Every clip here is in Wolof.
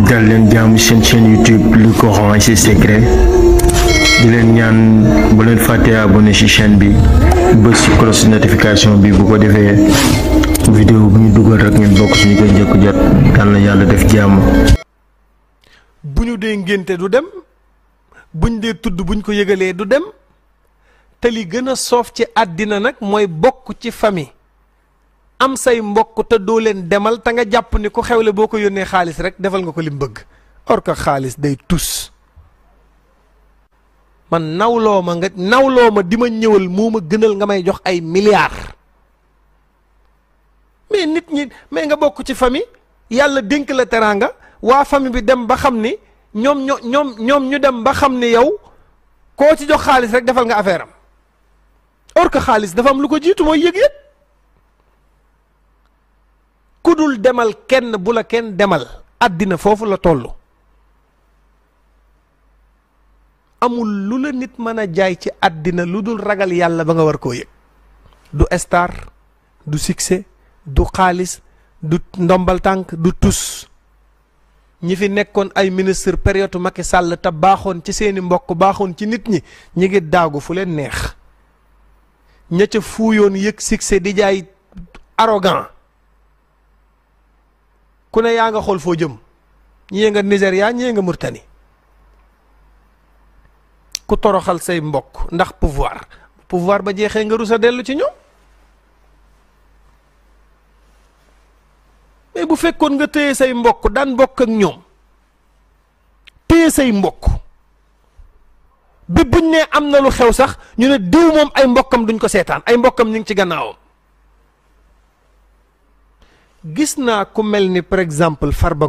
dal leen jaamu seen chaîne YouTube le Coran et ses secrets di leen ñaan bu leen fàtte abonné ci chaîne bi bës ci cloche notification bi bu ko defee vidéo bu ñu dugal rek ngeen bokk suñu koy njëkk jot yàlla na yàlla def jàmm. bu ñu dee ngénte du dem buñ dee tudd buñ ko yëgalee du dem te li gën a soof ci àddina nag mooy bokk ci famille am say mbokk te doo leen demal te nga jàpp ni ku xewle boo ko yónnee xaalis rek defal nga ko lim bëgg or que xaalis day tus man nawloo ma di ma ñëwal moo ma gënal nga may jox ay milliards mais nit ñi mais nga bokk ci famille yàlla dénk la teraanga waa famille bi dem ba xam ni ñoom ñu dem ba xam ni yow koo ci jox xaalis rek defal nga affaire am or que xaalis dafa am lu ko jiitu mooy yëg-yëg ku dul demal kenn bu la kenn demal àddina foofu la toll amul lu la nit mën a jaay ci àddina lu dul ragal yàlla ba nga war koo yëg du star du succès du xaalis du ndombal tànk du tus ñi fi nekkoon ay ministre période Macky Sall te baaxoon ci seeni mbokk baaxoon ci nit ñi ñi ngi daagu fu leen neex ña ca fuuyoon yëg succès di jaay arrogant ku ne yaa nga xool foo jëm ñii nga Nigéria ñii nga Mauritanie ku toroxal say mbokk ndax pouvoir ba jeexee nga rusa dellu ci ñoom mais bu fekkoon nga téye say mbokk daan bokk ak ñoom téye say mbokk bi buñ ne am na lu xew sax ñu ne diw moom ay mbokkam duñ ko seetaan ay mbokkam ñu ngi ci gannaawam gis naa ku mel ni par exemple Farba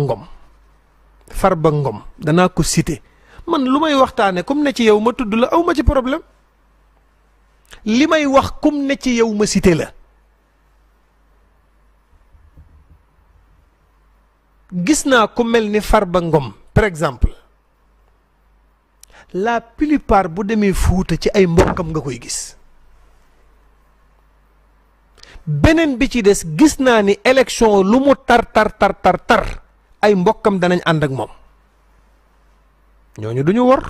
Ngom danaa ko cité man lu may waxtaane kum ne ci yow ma tudd la aw ma ci problème li may wax kum ne ci yow ma cité la gis naa ku mel ni Farba Ngom par exemple la plupart bu demee Fuuta ci ay mbokkam nga koy gis beneen bi ci des gis naa ni élection lu mu tar ay mbokkam danañ ànd ak moom ñooñu duñu wor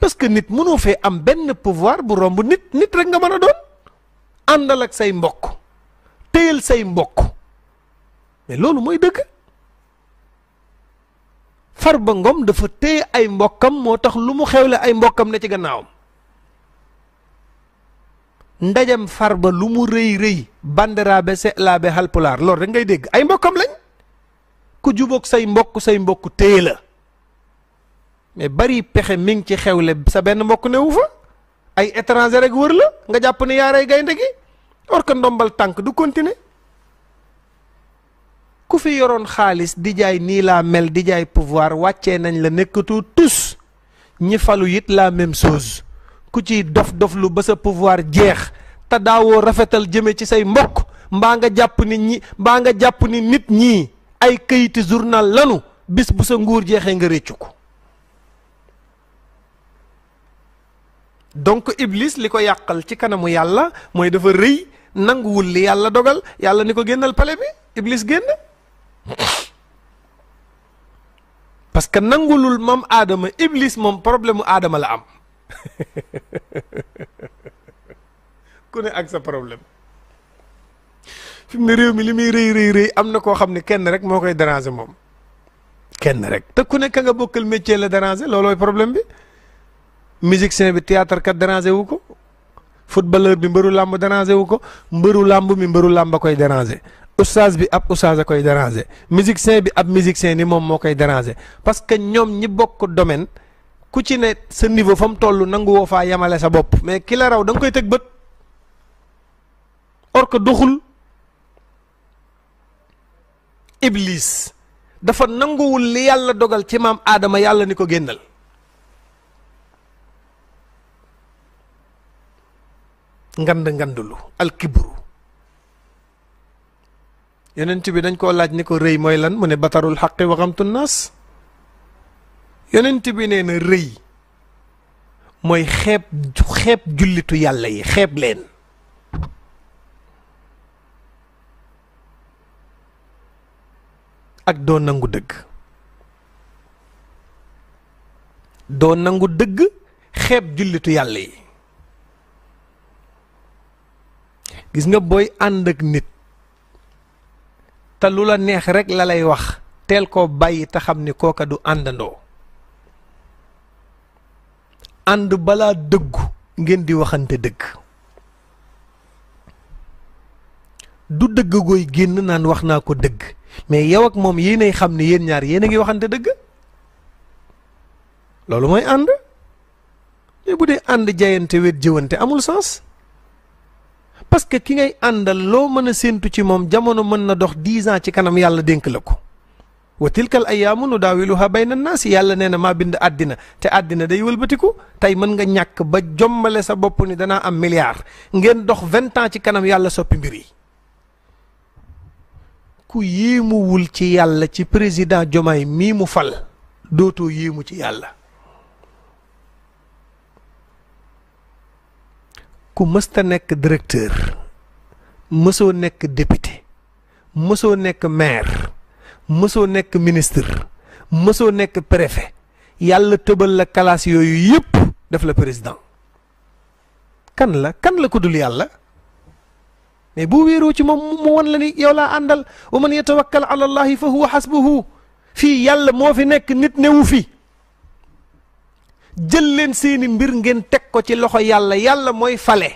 parce que nit mënoo fee am benn pouvoir bu romb nit rek nga mën a doon àndal ak say mbokk téyel say mbokk mais loolu mooy dëgg Farba Ngom dafa téye ay mbokkam moo tax lu mu xewle ay mbokkam ne ci gannaawam ndajam Farba lu mu rëy bandiraaɓe sehlaaɓe halpulaar loolu rek ngay dégg ay mbokkam lañ ku jubóog say mbokk téye la mais bari pexe mi ngi ci xewle sa benn mbokk newu fa ay étranger rek wër la nga jàpp ne yaa rey gaynde gi or que ndombal tànk du continuer ku fi yoroon xaalis di jaay nii laa mel di jaay pouvoir wàccee nañ la nekkatu tous ñi falu it la même chose ku ci dof lu ba sa pouvoir jeex te daawoo rafetal jëme ci say mbokk mbaa nga jàpp ni nit ñi ay këyiti journal lanu bis bu sa nguur jeexee nga réccu ko donc Iblis li ko yàqal ci kanamu yàlla mooy dafa rëy nanguwul li yàlla dogal yàlla ni ko génnal pale bi Iblis génn parce que nangulul moom aadama Iblis moom problème mu aadama la am ku ne ak sa problème fi mu ne réew mi li muy rëy am na koo xam ne kenn rek moo koy déranger moom kenn rek te ku ne ka nga bokkal métier la déranger loolooy problème bi musicien bi théâtre kat déranger wu ko footballeur bi mbëru làmb déranger wu ko mbëru làmb a koy déranger oustaz bi ab oustaz a koy déranger musicien bi ab musicien ni moom moo koy déranger parce que ñoom ñi bokk domaine ku ci ne sa niveau fa mu toll nangu woo faa yemale sa bopp mais ki la raw da nga koy teg bët or que doxul Iblis dafa nanguwul li yàlla dogal ci maam Aadama yàlla ni ko génnal ngandulu alkibru yonent bi dañ koo laaj ni ko rëy mooy lan mu ne batarul xaqi wa xamtu naas yonent bi nee na rëy mooy xeeb jullitu yàlla yi xeeb leen ak doo nangu dëgg. doo nangu dëgg xeeb jullitu yàlla yi. gis nga booy ànd ak nit te lu la neex rek la lay wax teel koo bàyyi te xam ni kooka du àndandoo. ànd balaa dëggu ngeen di waxante dëgg. du dëgg gooy génn naan wax naa ko dëgg mais yow ak moom yéenay xam ne yéen ñaar yéen a ngi waxante dëgg. loolu mooy ànd. mais bu dee ànd jayante wet jëwante amul sens. parce que ki ngay àndal loo mën a séentu ci moom jamono mën na dox 10 ans ci kanam yàlla dénk la ko. wa tilkal ayyaamu nudaawiluhaa bayna naas. yàlla nee na maa bind àddina te àddina day wëlbatiku. tey mën nga ñàkk ba jommale sa bopp ni danaa am milliard ngeen dox 20 ans ci kanam yàlla soppi mbir yi. ku yéemuwul ci yàlla ci président Diomaye mii mu fal dootoo yéemu ci yàlla. ku mësta nekk directeur mësoo nekk député mësoo nekk maire mësoo nekk ministre mësoo nekk préfet yàlla tëbal la kalaas yooyu yëpp def la président. kan la ko dul yàlla. mais bu wéeroo ci moom mu won la ni yow laa àndal. wa man yatawakkal ala allahi fa huwa xasbuhu. fii yàlla moo fi nekk nit newu fi. jël leen seeni mbir ngeen teg ko ci loxo yàlla. yàlla mooy fale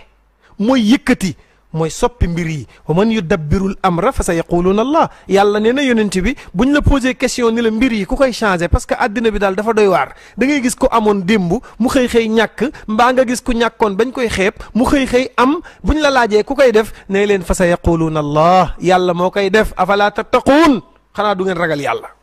mooy yëkkati mooy soppi mbir yi. wa man yudabbirul amra fa sa yaquluuna allah. yàlla nee na yonent bi buñ la posé question ni la mbir yi ku koy changé parce que àddina bi daal dafa doy waar. da ngay gis ko amoon démb mu xëy ñàkk mbaa nga gis ku ñàkkoon bañ koy xeeb mu xëy am buñ la laajee ku koy def ne leen fa sa yaquluuna allah. yàlla moo koy def afala tattaquun. xanaa du ngeen ragal yàlla.